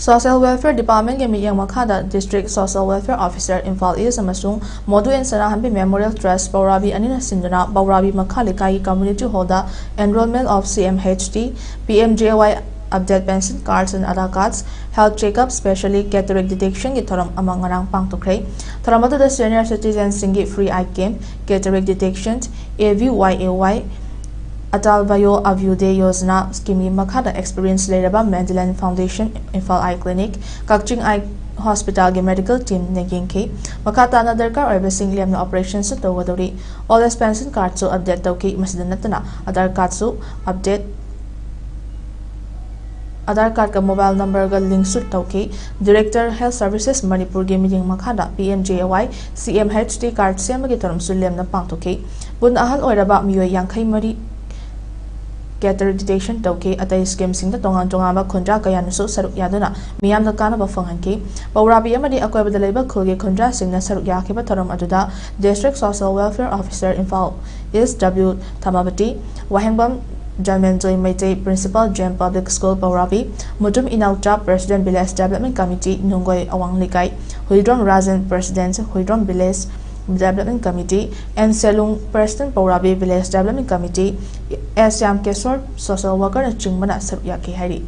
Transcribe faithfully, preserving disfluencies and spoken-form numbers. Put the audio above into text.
Social Welfare Department ꯀꯤ ꯃꯤꯠꯌꯦꯡ ꯃꯈꯥꯗ District Social Welfare Officer, Imphal East ꯑꯃꯁꯨꯡ ꯃꯣꯗꯨ ꯑꯦꯟ ꯁꯅꯥꯍꯟꯕꯤ Memorial Trust ꯄꯧꯔꯥꯕꯤ ꯑꯅꯤꯅ ꯁꯤꯟꯗꯨꯅ ꯄꯧꯔꯥꯕꯤ ꯃꯈꯥ ꯂꯩꯀꯥꯏꯒꯤ Community Hall the Enrollment of C M H T, P M J A Y Update Pension Cards and Aadhaar Cards, Health Checkup, Specially Cataract Detection ꯒꯤ ꯊꯧꯔꯝ ꯑꯃ ꯉꯔꯥꯡ ꯄꯥꯡꯊꯣꯛꯈ꯭ꯔꯦ꯫ ꯊꯧꯔꯝ ꯑꯗꯨꯗ Senior Citizen ꯁꯤꯡꯒꯤ Free Eye Camp, Cataract Detection, A V Y A Y, Atal Vayo Abhyuday Yojana Scheme ꯒꯤ ꯃꯈꯥꯗ experience ꯂꯩꯔꯕ Madeline Foundation, Imphal Eye Clinic, Kakching Eye Hospital ꯒꯤ medical team ꯅ ꯌꯦꯡꯈꯤ꯫ ꯃꯈꯥ ꯇꯥꯅ ꯗꯔꯀꯥꯔ ꯑꯣꯏꯕꯁꯤꯡ ꯂꯦꯝꯅ operation ꯁꯨ ꯇꯧꯒꯗꯧꯔꯤ꯫ Old age pension card ꯁꯨ update ꯇꯧꯈꯤ꯫ ꯃꯁꯤꯗ ꯅꯠꯇꯅ Aadhaar card ꯁꯨ update, Aadhaar card ꯀ mobile number ꯒ link ꯁꯨ ꯇꯧꯈꯤ꯫ Director Health Services ꯃꯅꯤꯄꯨꯔꯒꯤ ꯃꯤꯠꯌꯦꯡ ꯃꯈꯥꯗ P M J A Y, C M H T card ꯁꯦꯝꯕꯒꯤ ꯊꯧꯔꯝꯁꯨ ꯂꯦꯝꯅ ꯄꯥꯡꯊꯣꯛꯈꯤ꯫ ꯄꯨꯟꯅ ꯑꯍꯜ ꯑꯣꯏꯔꯕ ꯃꯤꯑꯣꯏ ꯌꯥꯡꯈꯩ ꯃꯔꯤ cataract detection ꯇꯧꯈꯤ꯫ ꯑꯇꯩ scheme ꯁꯤꯡꯗ ꯇꯣꯉꯥꯟ ꯇꯣꯉꯥꯟꯕ ꯈꯨꯟꯗ꯭ꯔꯥ ꯀꯌꯥꯅꯁꯨ ꯁꯔꯨꯛ ꯌꯥꯗꯨꯅ ꯃꯤꯌꯥꯝꯗ ꯀꯥꯟꯅꯕ ꯐꯪꯍꯟꯈꯤ꯫ ꯄꯧꯔꯥꯕꯤ ꯑꯃꯗꯤ ꯑꯀꯣꯏꯕꯗ ꯂꯩꯕ ꯈꯨꯜꯒꯤ ꯈꯨꯟꯗ꯭ꯔꯥꯁꯤꯡꯅ ꯁꯔꯨꯛ ꯌꯥꯈꯤꯕ ꯊꯧꯔꯝ ꯑꯗꯨꯗ District Social Welfare Officer, Imphal East W Thamabati, ꯋꯥꯍꯦꯡꯕꯝ ꯖꯔꯃꯦꯟꯖꯣꯏ Meitei, Principal J M Public School ꯄꯧꯔꯥꯕꯤ, Mutum ꯏꯅꯥꯎꯆꯥ, President Village Development Committee ꯅꯨꯡꯒꯣꯏ ꯑꯋꯥꯡ ꯂꯩꯀꯥꯏ, Huidrom Rajen, President Huidrom Village Development Committee, N ꯁꯦꯂꯨꯡ, President ꯄꯧꯔꯥꯕꯤ Village Development Committee, S ꯌꯥꯝꯀꯦꯁꯣꯔ, Social Worker ꯅꯆꯤꯡꯕꯅ ꯁꯔꯨꯛ ꯌꯥꯈꯤ ꯍꯥꯏꯔꯤ꯫